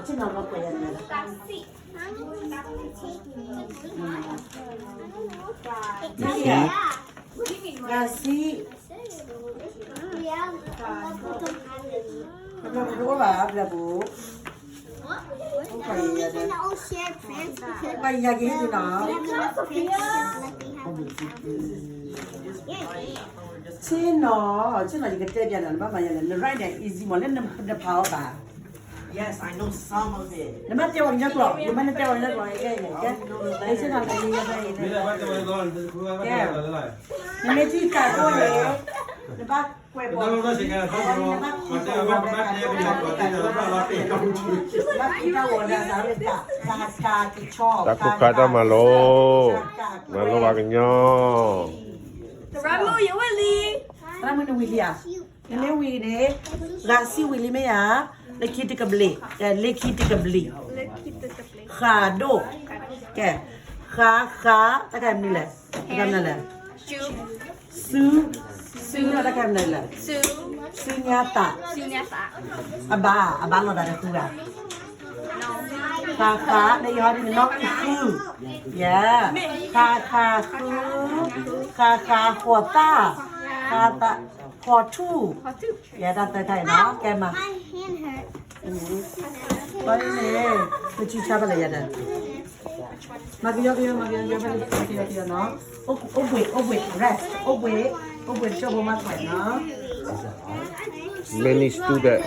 ဆ့ၣ်နီၤ ဘၣ်ကွဲးယၤန့ၣ် ဂၤစံ ဂၤစံ ဘျီပူၤတအိၣ်ဘၣ် ဘျီပူၤ ဘၣ်ယၤကဟ့ၣ်နီၤ ဆ့ၣ်နီၤ ဆ့ၣ်နီၤ ယကတဲပျးနၤ နဘၣ်မၤယၤလဲၣ် န write န့ၣ် easy မး လၢနဖးအီၤဘၣ် Yes, I know some of it. နဘၣ်တဲပှၤကညီကျိာ် နဘၣ်တဲပှၤကညီကျိာ် ကဲ ကဲ ဆ့ၣ်နီၤ ကဲ နမ့ၢ်ထံၣ်တၢ်ကိၢ်န့ၣ် နဘၣ်ကွဲးပိာ် တၢ်ခိၣ်ခါတၢ်မၤလိ မၤလိပှၤကညီ သရၣ်မုၣ် နဝံၤလံဧါ နမ့ၢ်ဝံၤန့ၣ် ဂၤစံဝံၤလံမ့ၢ်ဧါ လၢခံတကဘျံး လၢခံတကဘျံး ဃးဒိၣ် ကဲ ဃးဃး တၢ်ခါမနုၤလဲၣ် တၢ်ခါမနုၤလဲၣ် စု စု တၢ်ခါမနုၤလဲၣ် စုညါသး အဘါ အဘါလီၤသးတဃုဘၣ် ဃးဃး လၢယဟီဒ်န့ၣ် နီၢ်အုၣ်ဃု ယဲ ဃးဃးဃု ဃးဃးဃီၤသၣ် ဃးသး ဃီၤထူၣ် ယဲတၢ်သၢခါအံၤနီၤ ကဲမး ဘၣ်န့ၣ် ပစုဆါဘၣ်လၢယၤဒီး မၤကယီကယီ မၤကယီကယီ ဘၣ်လၢကယီကယီနီၤ အိၣ်ဘှံး အိၣ်ဘှံး rest အိၣ်ဘှံး အိၣ်ဘှံးတကၠိဖိမးကွဲးနီၤ Many student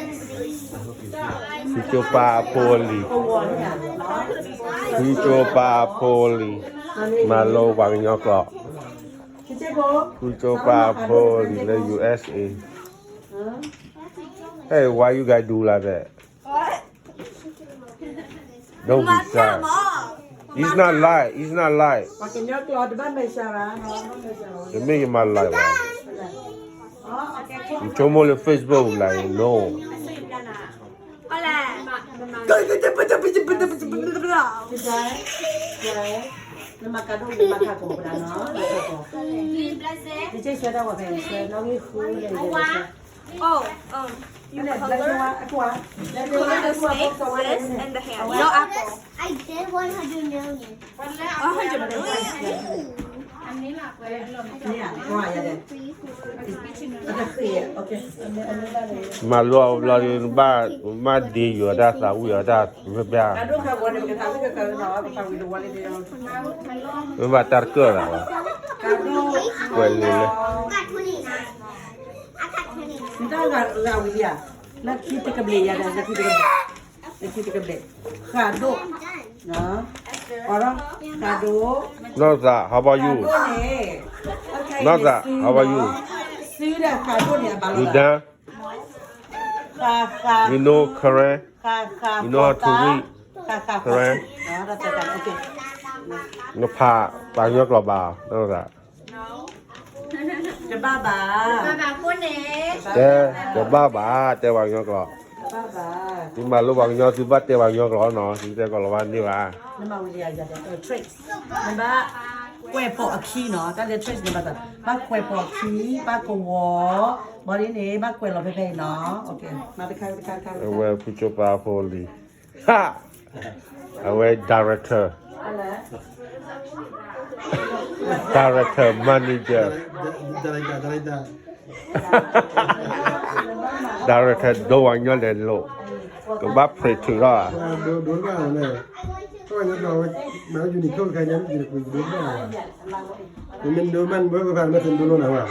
ဖုကၠိပၢ်အဖိအလံၤ ဖုကၠိပၢ်အဖိအလံၤ မၤလိပှၤကညီကျိာ် ဖုကၠိပၢ်အဖိအလံၤလၢ ယူၢ်အ့းအ့း Hey, why you guys do like that? Don't be shy. It's not lie. It's not lie. တမ့ၢ်ယမၤ lie ဘၣ်. ယဆိကမိၣ်လၢ Facebook လၢ no. နမၤကဒိၣ်နမၤခးကိးပဒၣ်နီၤ နမၤခးကိး နက့ၤဆှၢဒၣ်ဝဲဖဲဆှၢနီၣ်ဂံၢ်ဃုန့ၣ် Oh, um, you color, you color the snake, this, and the hand. No apple. I did one hundred million. One hundred million. န့ၣ်ကွၢ်ယၤဒီး မၤလိအီၤဘျီဒီး ဘၣ်ဒ့ယွၤတၢ်သးဝံၣ်အီၤတၢ်မ့ၢ်ဘၣ် မ့ၢ်ဘၣ်တၢ်တကၢၢ်လၢၤဘၣ် ကွဲးလံလၢ နတၢ်ဂၤဝံၤလံဧါ လၢခံတကဘျံးယၤဒီး လၢခံတကဘျံး လၢခံတကဘျံး ဃးဒိၣ် အီၤ ဃးဒိၣ် နီၢ်သး how about you? ဃးဒိၣ်န့ၣ် နီၢ်သး how about you? စုဒီးဃးဒိၣ်န့ၣ် အဘၣ်လီၤ You done? ဃးဃး You know Karen? ဃးဃး You know how to read Karen? နဖးပှၤကညီကျိာ်ဘၣ် နီၢ်သး တဘၣ်ဘၣ် တဲ တဘၣ်ဘၣ် တဲပှၤကညီကျိာ် သုမၤလိပှၤကညီ သုဘၣ်တဲပှၤကညီကျိာ်နီၤ သုတဲကီၢ်လီၤဘၣ်န့ၢ်ဘၣ် နမၤဝံၤလံဧါ ယၤဒီး tricks နဘၣ်ကွဲးပိာ်အခံနီၤ တၢ်လၢ tricks န့ၣ်ဘၣ်သး ဘၣ်ကွဲးပိာ်အခံ ဘၣ်ကဝီၤ ဘၣ်ဒ်န့ၣ် ဘၣ်ကွဲးလီၤဖဲဖဲအံၤနီၤ မၤတခါတခါတခါ အဝဲဖုကၠိပၢ်ဖိလံၤ ဟး အဝဲ director director manager director ဒိဝဲညီလဲၤလိာ် ကဘၣ် print ထုးထီၣ် မ့ၢ်ဒိမ့ၢ်ဘၣ် မ့ၢ်သ့ၣ်ဒိလိနၤဝဲ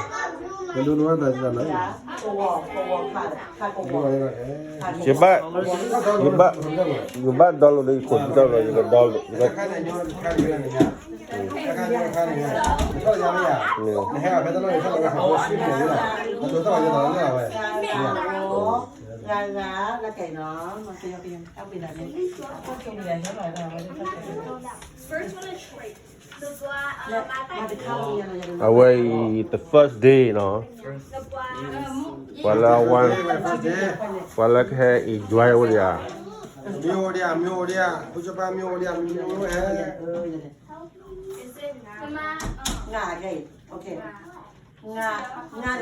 ယဘၣ် ယဘၣ် ယဘၣ် download ဒီး ယခိၣ် download ယက download ယက အဝဲအံၤ the first day နီၤ ပှၤလၢ ပှၤလၢကဟဲ enjoy အိၣ်ဒံးဧါ မ့ၢ်အိၣ်ဒံးဧါ မ့ၢ်အိၣ်ဒံးဧါ ဖုကၠိပၢ်မ့ၢ်အိၣ်ဒံးဧါ မ့ၢ်အိၣ်ဟဲ ငါ okay ငါ